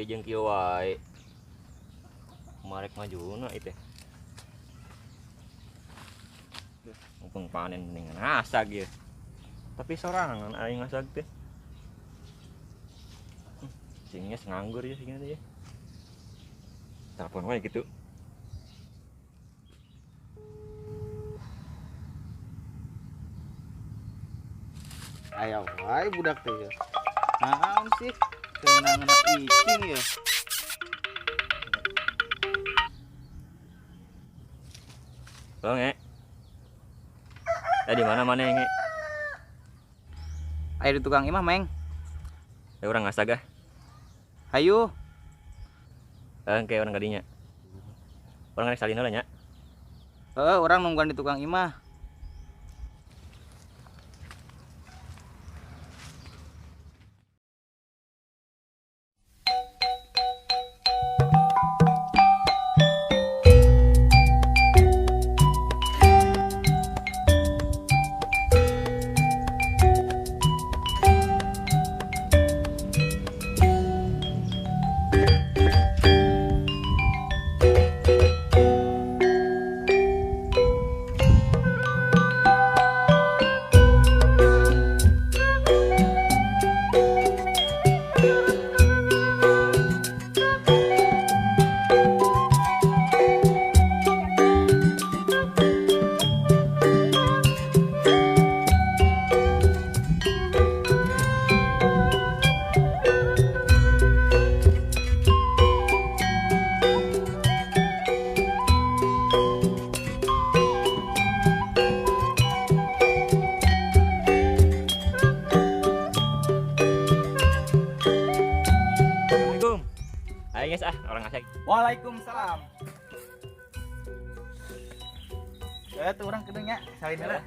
Kieu jeung kieu wae. Marek majuna ieu teh. Mumpung panen mendingan ngasag ieu. Tapi sorangan aing ngasag teh. Singnya nganggur ya singnya teh ya. Telepon wae gitu. Aya wae budak teh ya. Naon sih? Teu ngeunah icing ya. Halo, Nge. Di mana maneh, Nge? Aya di tukang imah, Meng. Ya urang ngasag ah. Hayu. Engke urang ka dinya. Urang rek salin heula nya. Heeh, urang nungguan di tukang imah. Assalamualaikum. Ayo guys ah, orang ngasag. Waalaikumsalam. Tuh urang kedunya, salin heula.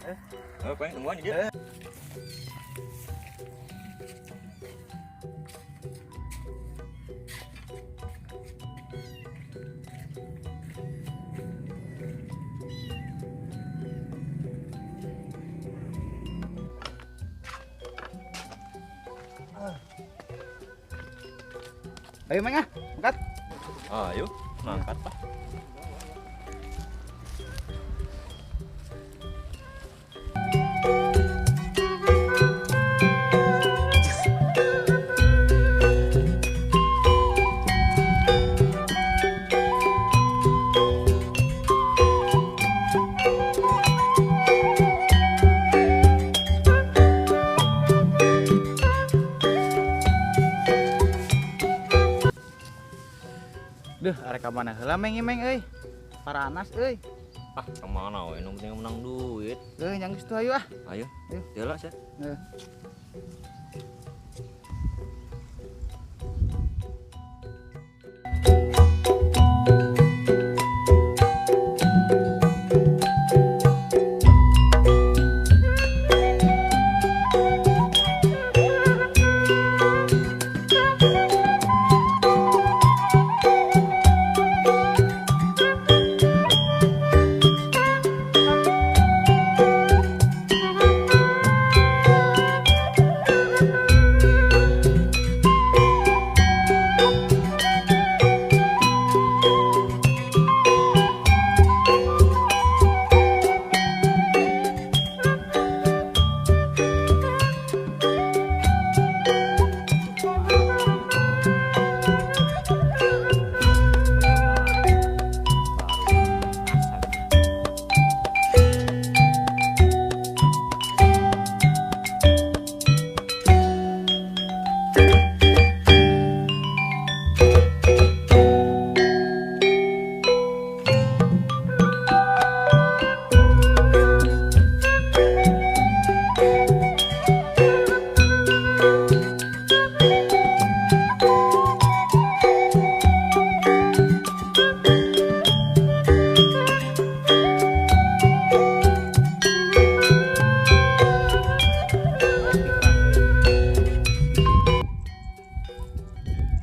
Oh, pengen tungguan aja. Ayo Meng ah, angkat. Ayo, angkat Pak. Duh, arek ka mana heula Meng ieu Meng euy. Paranas euy. Ah, ka mana we nu penting menang duit. Euy, nyang geus tuh ayo ah. Ayo. Ayo. Heula sia. Heeh.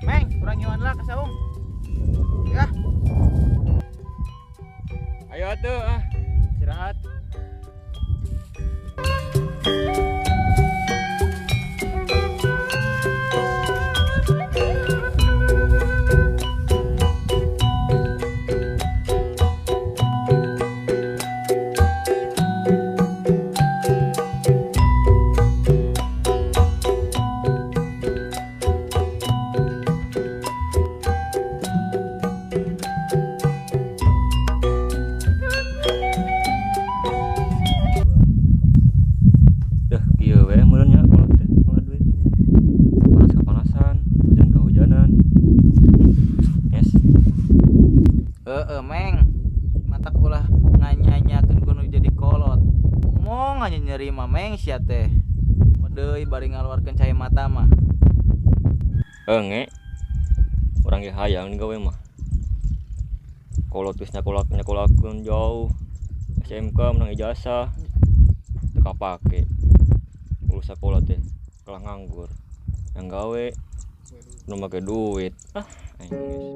Meng, urang nyiwan lah ke saung. Ya. Ayo atuh ah, istirahat. Entong aja nyeri mah meng sia teh. Deui bari ngaluarkeun cai mata mah. Nge. Urang ge hayang gawe mah. Kolot geus nyakolak-nyakolakeun jauh. SMK menang ijazah. Teu kapake. Lulus sakola teh kalah nganggur. Yang gawe nu make duit. Ah, aing geus.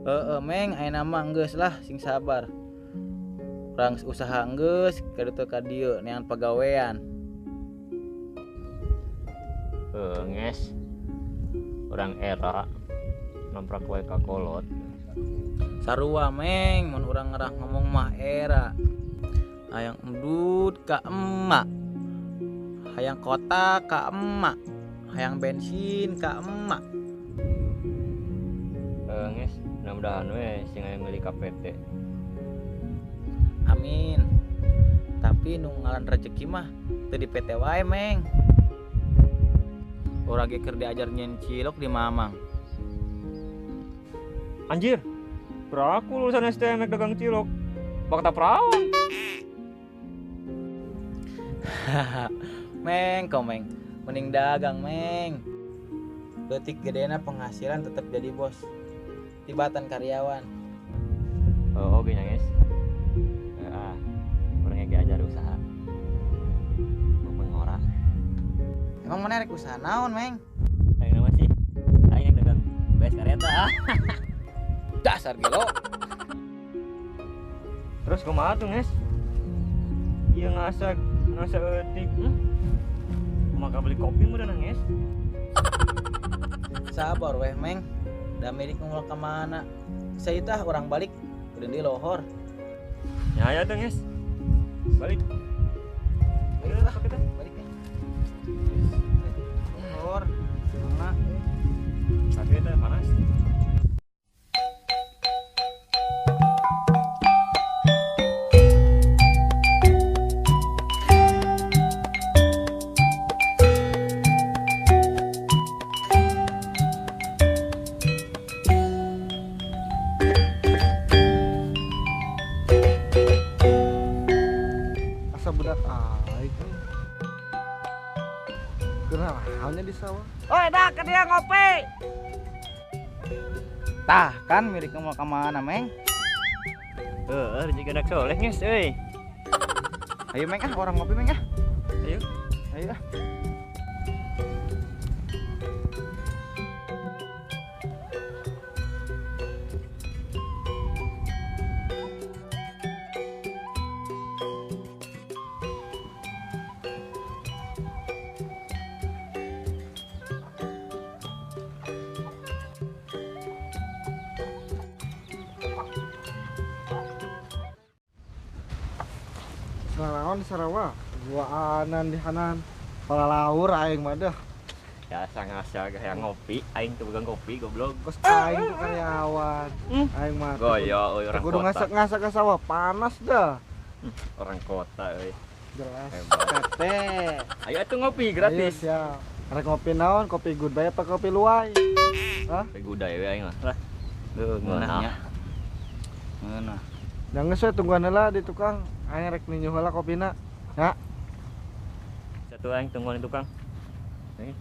Heeh meng, ayeuna mah geus lah sing sabar. Urang usaha geus ka ditu ka dieu neangan pagawean. Nges. Urang era namprak wae ka kolot. Sarua meng, mun urang ngerah ngomong mah era. Hayang endut ka emak. Hayang kota ka emak. Hayang bensin ka emak. Nges, mudah-mudahan we sing aya meuli ka PT. Amin. Tapi nu ngaran rezeki mah teu di PT wae meng. Urang ge keur diajar nyen cilok di mamang. Anjir. Beraku lulusan STM dagang cilok. Bakta perawan. Meng, komeng. Mending dagang, meng. Leutik gedena penghasilan tetep jadi bos. Tibatan karyawan. Oh, oke nya, guys. Urang ge ajar usaha. Mau ngora. Emang mana rek usaha naon, meng? Aing nama sih. Aing dagang beas kareta. Dasar gelo. Terus kumaha tuh, guys? Ieu ngasak eutik. Kumaha beli kopi meureun, guys? Sabar weh, meng. Da milik ngulah ka mana? Saya tah urang balik kudu di lohor. Ya aya tuh, guys. Balik. Ayo lah kita balik ya. Lohor. Mana? Sakit teh panas. Asa budak aing. Kenaonnya di sawah. Oi, dah ke dia ngopi. Tah kan milik mau ka mana, meng? Heeh, rezeki anak soleh geus euy. Ayo meng ah, orang ngopi meng ah. Ayo. Ayo ah. Sarawan Sarawak, guaanan di hanan, palalaur aing mah deh. Biasa ngasa hayang ngopi, aing teu boga kopi goblok. Kos aing tuh karyawan. Aing mah goyo euy orang kudu kota. Ngasak-ngasak ke sawah panas dah. Orang kota euy. Jelas. Tete. Ayo atuh ngopi gratis. Ayo siap. Rek ngopi naon? Kopi goodbye apa kopi luai? Hah? Kopi goodbye we aing mah. Lah. Duh, ngeunah nya. Ngeunah. Jangan we tungguan heula di tukang. Aing rek ninjuh heula kopina. Ya. Satu aing tungguan di tukang. Nih.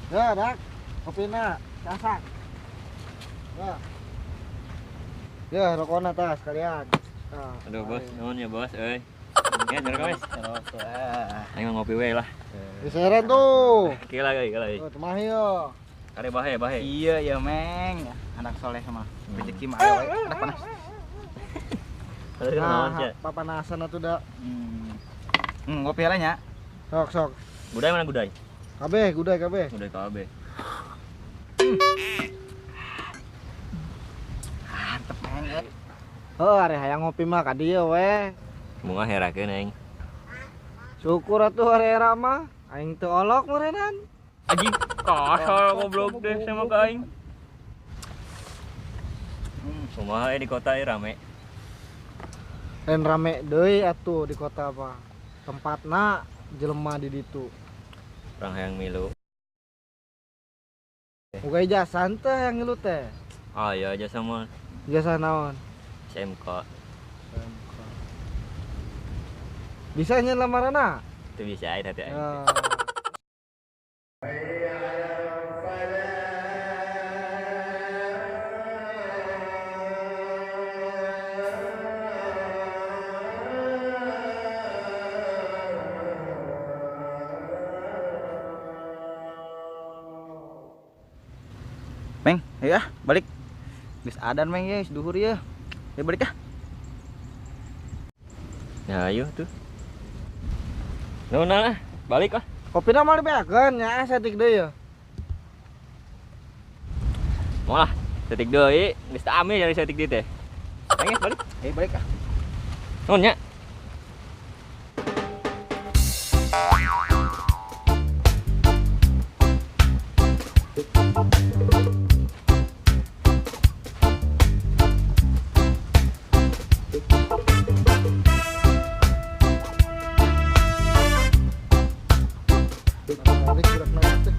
Ya, dak. Kopina, casak. Ya. Ya, rokona tas sekalian. Nah, aduh, bos, nuhun ya, bos euy. Ya, nyerok wes. Nyerok ah. Aing ngopi we lah. Diseret tuh. Kira euy, kira euy. Oh, temahi yo. Kare bahe, bahe. Iya ya, Meng. Anak soleh mah. Rezeki mah aya wae. Anak panas. Nah, papanasan atuh da. Ngopi heula nya. Sok, sok. Gudai mana gudai? Kabeh, gudai kabeh. Gudai kabeh. Mantep banget. Heuh, ari hayang ngopi mah ka dieu we. Bunga herakeun aing. Syukur atuh ari era mah. Aing teu olok meureunnan. Anjing, kasar goblok deh sama ka aing. Kumaha di kota rame. Lain rame deui atuh di kota apa. Tempatna jelema di ditu. Urang hayang milu. Boga ijazah teh hayang ngilu teh. Ah iya ijazah mah. Ijazah naon? SMK. SMK. Bisa nyen lamaranna? Teu bisa eta teh aing. Meng, ayo ah, balik. Geus adan Meng ya, geus duhur ya. Ayo balik ah. Nah, ayo tuh. Nuhun lah, balik ah. Kopina mah dibeakeun nya saeutik deui ya. Moal lah, saeutik deui, geus teu ame jadi saeutik deui teh. Ayo balik. Ayo balik ah. Nuhun nya. Balik budak naon teh.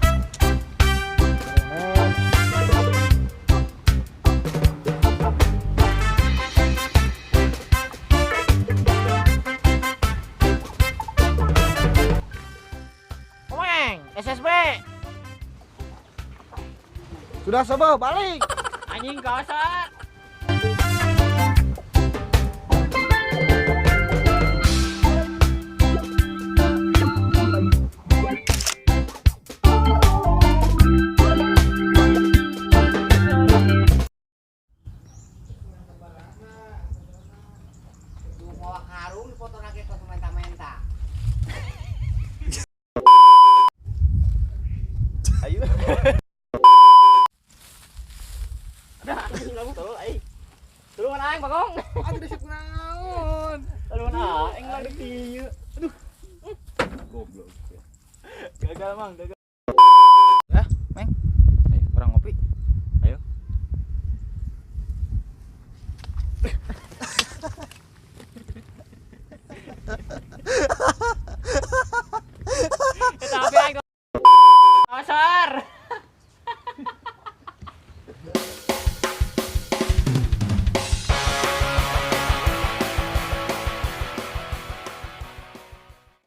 Meng, SSB. Sudah sobo, balik. Anjing kasar. Ayo. Tolong aing. Tulungan aing, Bagong. Aduh disip naon. Tulungan aing lah di dieu. Aduh. Goblok. Gagal, Mang, gagal.